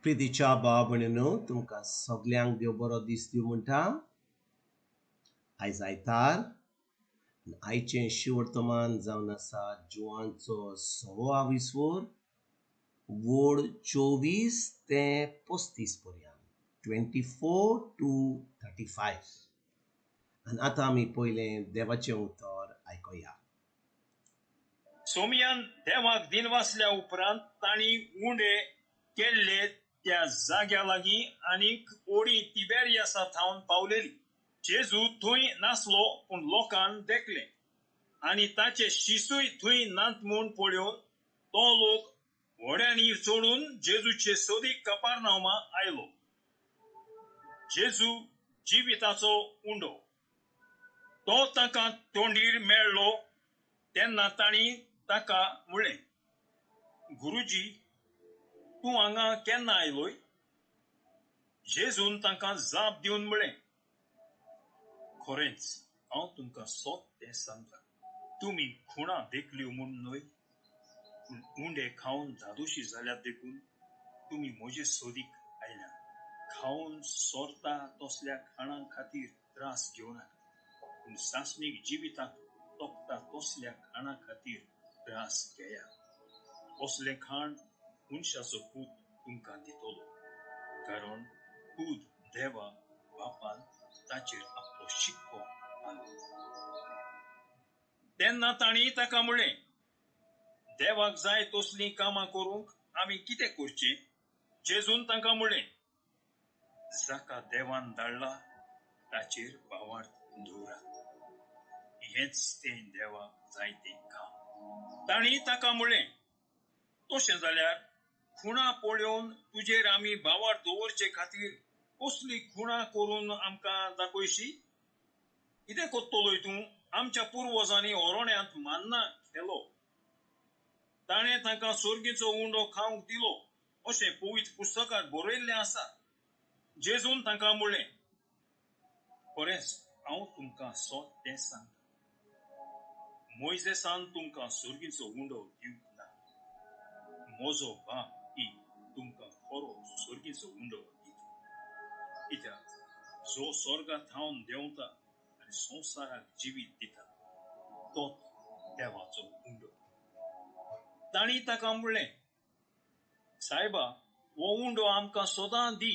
प्रितीच्या भाव भयणीनो, तुमकां सगल्यांक देव बरो दीस दिवं म्हणटा. आयज आयतार, आयचें शिवर्तमान जावन आसा जुवांचो सवो आविस्वोर वोड 24 ते 35 पर्यंत, 24 to 35. आनी आतां आमी पयलें देवाचें उतर आयकुया. सोमयान देवाक दिनवासल्या उपरांत तांणी उंडे केल्ले त्या जाग्या लागीं आनीक ओडी तिबेरियासा थावन पावलेली. जेजू थंय नासलो, पूण लोकान देखलें आनी ताचे शिसूय थंय नात म्हूण पळोवन तो लोक व्हड्यांनी चडून जेजूचे सोदीक कपारनावमा आयलो. जेजू जिविताचो उंडो. तो ताका तोंडीर मेळ्ळो तेन्ना तांणी ताका म्हळें, गुरुजी, तूं हांगा केन्ना आयलोय? जेजून तांकां जाप दिवन म्हळें, खरेंच हांव तुमकां सोद तें सांगता, तुमी खुणां देखल्यो म्हूण न्हय, पूण उंडे खावन धादोशी जाल्यात देखून तुमी म्हजे सोदीक आयल्यात. खावन सोरता तसल्या खाणां खातीर त्रास घेवनाका, पूण सासणीक जिविताक तोखता तसल्या खाणां खातीर त्रास घेयात. असलें खाण मनशाचो पूत तुमकां दितलो, कारण पूत देवा बापान ताचेर आपलो शिक्को मारलो. तेन्ना तांणी ताका म्हळें, देवाक जाय तसलीं कामां करूंक आमी कितें करचें? जेजून तांकां म्हळें, जाका देवान धाडला ताचेर भावार्थ दवरात, हेंच तें देवाक जाय तें काम. तांणी ताका म्हळें, तशें जाल्यार खुणां पळोवन तुजेर आमी भावार्थ दवरचे खातीर कसली खुणां करून आमकां दाखयशी? कितें करतलोय तूं? आमच्या पुर्वजांनी ओरण्यांत मान्ना खेलो, ताणें तांकां सोर्गीचो उंडो खावंक दिलो, अशें पवित्र पुस्तकांत बरयल्लें आसा. जेजून तांकां म्हळें, खरेंच हांव तुमकां सोद तें सांगता, मोयजेसान तुमकां सोर्गीचो उंडो दिवंक ना, म्हजो बाप ही तुमकां खरो सोर्गीचो उंडो दिता. कित्याक जो स्वर्गा थावन देंवता आनी संवसाराक जिवीत दिता तोच देवाचो उंडो. तांणी ताका म्हणलें, सायबा, हो उंडो आमकां सदां दी.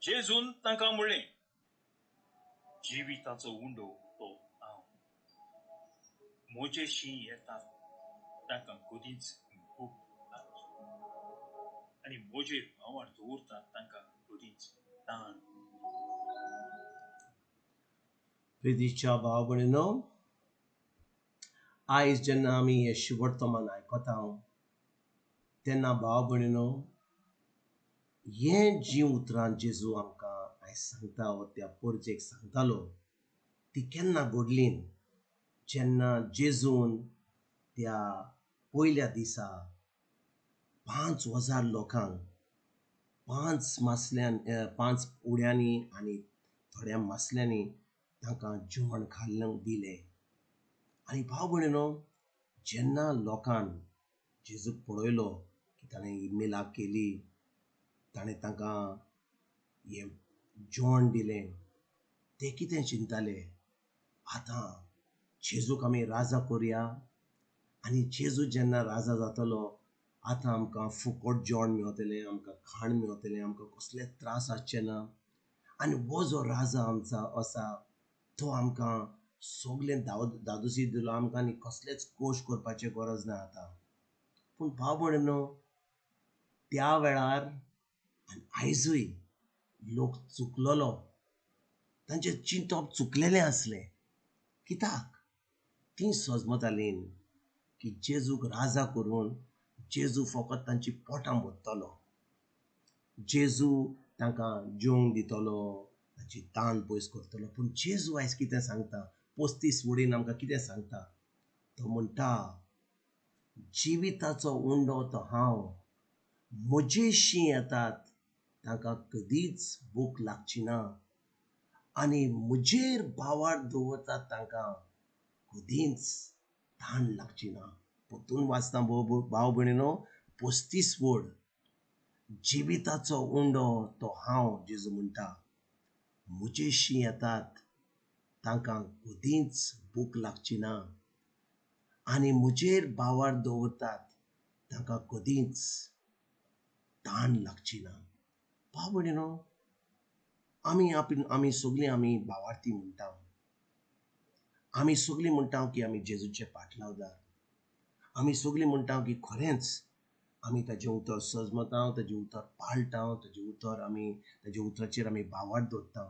जेजून तांकां म्हणलें, जिविताचो उंडो तो हांव. म्हजेशी येतात तांकां कदींच भूक लागची आनी म्हजेर भावार्थ दवरतात तांकां कदींच ताण. प्रितीच्या भाव भयणीनो, आयज जेन्ना आमी हें शिवर्तमान आयकता तेन्ना भाव भयणीनो, हें जीं उतरां जेजू आमकां आयज सांगता वा त्या परजेक सांगतालो ती केन्ना घडली? जेन्ना जेजून त्या पयल्या दिसा 5000 लोकांक 5 मासल्यान 5 उड्यांनी आनी थोड्या मासल्यांनी तांकां जेवण खाल्लें दिलें. आनी भाव भयणीनो, जेन्ना लोकान जेजूक पळयलो की ताणें ही मिलाक केली, ताणें तांकां हें जेवण दिलें, ते कितें चिंताले, आतां जेजूक आमी राजा करुया आनी जेजू जेन्ना राजा जातलो आतां आमकां फुकट जेवण मेळटलें, आमकां खाण मेळटलें, आमकां कसले त्रास आसचे ना, आनी हो जो राजा आमचो आसा तो आमकां सगलें दादोसी दिलो, आमकां आनी कसलेच कोश करपाचें गरज ना आतां. पूण भाव भयणीनो, त्या वेळार आनी आयजूय लोक चुकलेलो, तांचें चिंतप चुकलेलें आसलें. कित्याक तीं सजमतालीं की जेजूक राजा करून जेजू फकत तांची पोटां भरतलो, जेजू तांकां जेवंक दितलो, तांची तान पयस करतलो. पूण जेजू आयज कितें सांगता? 35 वडीन आमकां कितें सांगता? तो म्हणटा, जिविताचो उंडो तो हांव, म्हजेशी येतात तांकां कदीच भूक लागची ना आनी म्हजेर भावार्थ दवरतात तांकां कदींच ताण लागची ना. परतून वाचता भाव भयणीनो, 35 वड, जिविताचो उंडो तो हांव, जेजू म्हणटा. म्हजेशी येतात तांकां कदींच भूक लागची ना आनी म्हजेर भावार्थ दवरतात तांकां कदींच ताण लागची ना. भाव भयणीनो, आमी आमी सगळीं आमी भावार्थी म्हणटा, आमी सगळीं म्हणटा की आमी जेजूचे पाटलावदार, आमी सगळीं म्हणटा की खरेंच आमी ताजें उतर सजमता, ताजें उतर पाळटा, ताजें उतर आमी ताज्या उतराचेर आमी भावार्थ दवरता.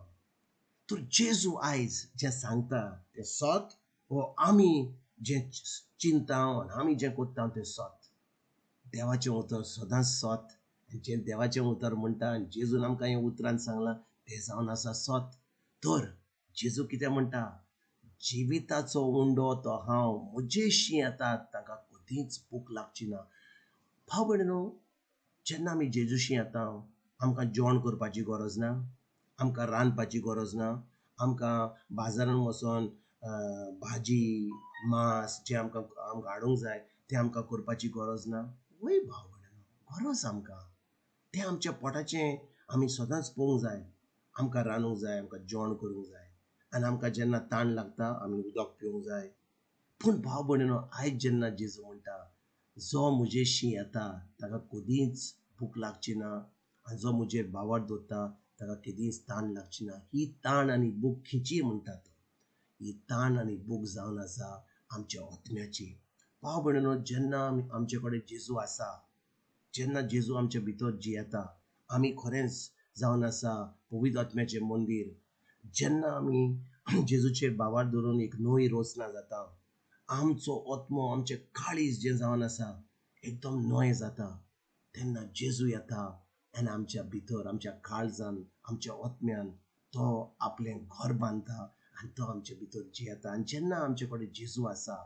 तर जेजू आयज जें सांगता तें सत वो आमी जें चिंता आनी आमी जें करता तें सत? देवाचें उतर सदांच सत. जें देवाचें उतर म्हणटा आनी जेजून आमकां हें उतरान सांगलां तें जावन आसा सत. तर जेजू कितें म्हणटा? जिविताचो उंडो तो हांव, म्हजेशी येतात तांकां कदींच भूक लागची ना. भाव भयणीनो, जेन्ना आमी जेजूशी येता आमकां जेवण करपाची गरज ना, आमकां रांदपाची गरज ना, आमकां बाजारान वचोन भाजी मांस जें आमकां आमकां हाडूंक जाय तें आमकां करपाची गरज ना. वय भाव भयणीनो, गरज आमकां तें आमच्या पोटाचें आमी सदांच पळोवंक जाय. आमकां रांदूंक जाय, आमकां जेवण करूंक जाय आनी आमकां जेन्ना ताण लागता आमी उदक पिवंक जाय. पूण भाव भयणीनो, आयज जेन्ना जेजू म्हणटा जो म्हजेशी येता ताका कदींच भूक लागची ना आनी जो म्हजेर भावार्थ दवरता ताका केदींच ताण लागची ना. ही ताण आनी भूक खंयची म्हणटा तो? ही ताण आनी भूक जावन आसा आमच्या आत्म्याची. भाव भयणीनो, जेन्ना आमी आमचे कडेन जेजू आसा, जेन्ना जेजू आमच्या भितर जियेता, आमी खरेंच जावन आसा पवित्र आत्म्याचें मंदीर. जेन्ना आमी जेजूचेर भावार्थ दवरून एक नवी रचना जाता, आमचो आत्मो आमचें काळीज जें जावन आसा एकदम नवें जाता. तेन्ना जेजू येता आनी आमच्या भितर आमच्या काळजान आमच्या आत्म्यान तो आपलें घर बांदता आनी तो आमच्या भितर जियेता. आनी जेन्ना आमचे कडेन जेजू आसा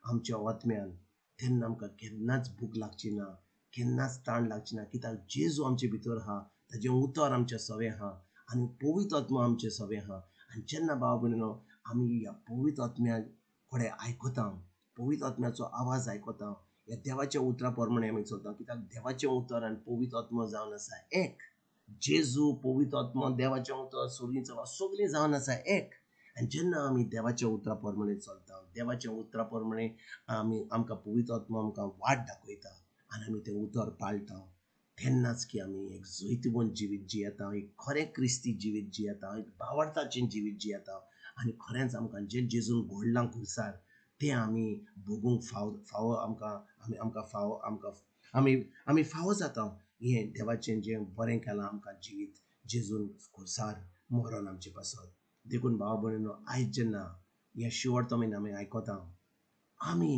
आमच्या आत्म्यान, तेन्ना आमकां केन्नाच भूक लागची ना, केन्नाच ताण लागची ना. कित्याक जेजू आमचे भितर आहा, ताजें उतर आमच्या सवें आहा आनी पवित्र आत्मो आमचे सवें आहा. आनी जेन्ना भाव भयणीनो आमी ह्या पवित्र आत्म्या कडेन आयकता, पवित्र आत्म्याचो आवाज आयकता, ह्या देवाच्या उतरा प्रमाणे आमी चलता. कित्याक देवाचें उतर आनी पवित्र आत्मो जावन आसा एक. जेजू, पवित्र आत्मो, देवाचें उतर, सगळीं चलता, सगळीं जावन आसा एक. आनी जेन्ना आमी देवाच्या उतरा प्रमाणे चलता, देवाच्या उतरा प्रमाणे आमी आमकां पवित्र आत्मो आमकां वाट दाखयता आनी आमी तें उतर पाळटा, तेन्नाच की आमी एक जैतिवंत जिवीत जियेता, एक खरें क्रिस्ती जिवीत जियेता, एक भावार्थाचें जिवीत जियेता आनी खरेंच आमकां जें जेजून घडलां खुर्सार तें आमी भोगूंक फाव फावो आमकां आमी आमकां फावो आमकां आमी आमी फावो जाता. हें देवाचें जें बरें केलां आमकां जिवीत जेजून खुर्सार मरोन आमचे पासत. देखून भाव भयणीनो, आयज जेन्ना हें शिवड आमी आमी आयकता, आमी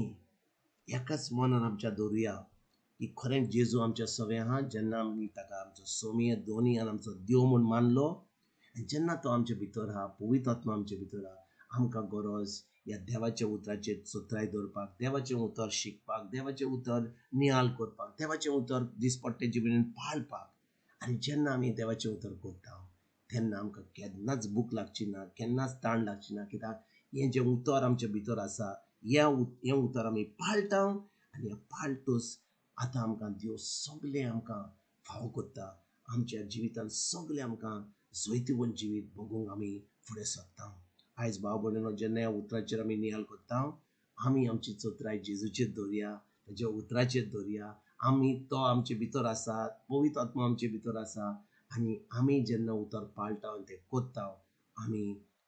एकाच मनान आमच्या दवरुया की खरेंच जेजू आमच्या सवें आहा. जेन्ना आमी ताका आमचो सोमी दोनी आनी आमचो देव म्हूण मानलो आनी जेन्ना तो आमचे भितर आहा, पवित्र आत्मा आमचे भितर आहा, आमकां गरज ह्या देवाच्या उतराचेर चत्राय दवरपाक, देवाचें उतर शिकपाक, देवाचें उतर नियाळ करपाक, देवाचें उतर दिसपट्टे जिबेन पाळपाक. आनी जेन्ना आमी देवाचें उतर करता तेन्ना आमकां केन्नाच भूक लागची ना, केन्नाच ताण लागची ना. कित्याक हें जें उतर आमच्या भितर आसा, हें उतर आमी पाळटा आनी हें पाळटूच आतां आमकां देव सगळें आमकां फावो करता. आमच्या जिवितांत सगळें आमकां जैतिवंत जिवीत भोगूंक आमी फुडें सरता. आयज भाव भयणीनो, जेन्ना ह्या उतराचेर आमी नियाळ करता, आमी आमची चत्राय जेजूचेर दवरुया, ताज्या उतराचेर दवरुया. आमी तो आमचे भितर आसा, पवित्र आत्मो आमचे भितर आसा आनी आमी जेन्ना उतर पाळटा आनी तें करता, आमी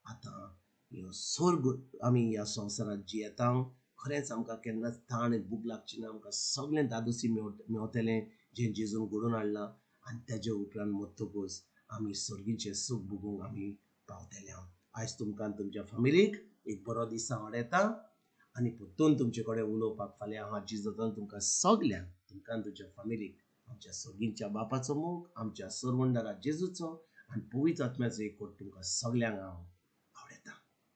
आतां ह्यो स्वर्ग आमी ह्या संवसारांत जियेता. खरेंच आमकां केन्नाच ताण भूक लागची ना, आमकां सगळें दादोसी मेवतलें जें जेजून घडोवन हाडलां आनी तेज्या उपरांत मरतकूच आमी सर्गीचें सूख भोगूंक आमी पावतले. आयज तुमकां तुमच्या फामिलीक एक बरो दीस हांव आनी परतून तुमचे कडेन उलोवपाक फाल्यां हांव हाजीर जाता. तुमकां सगल्यांक, तुमकां तुमच्या फामिलीक आमच्या सर्गीच्या बापाचो मोग, आमच्या सरवंडरा जेजूचो आनी पवित्र आत्म्याचो एकवट तुमकां सगल्यांक हांव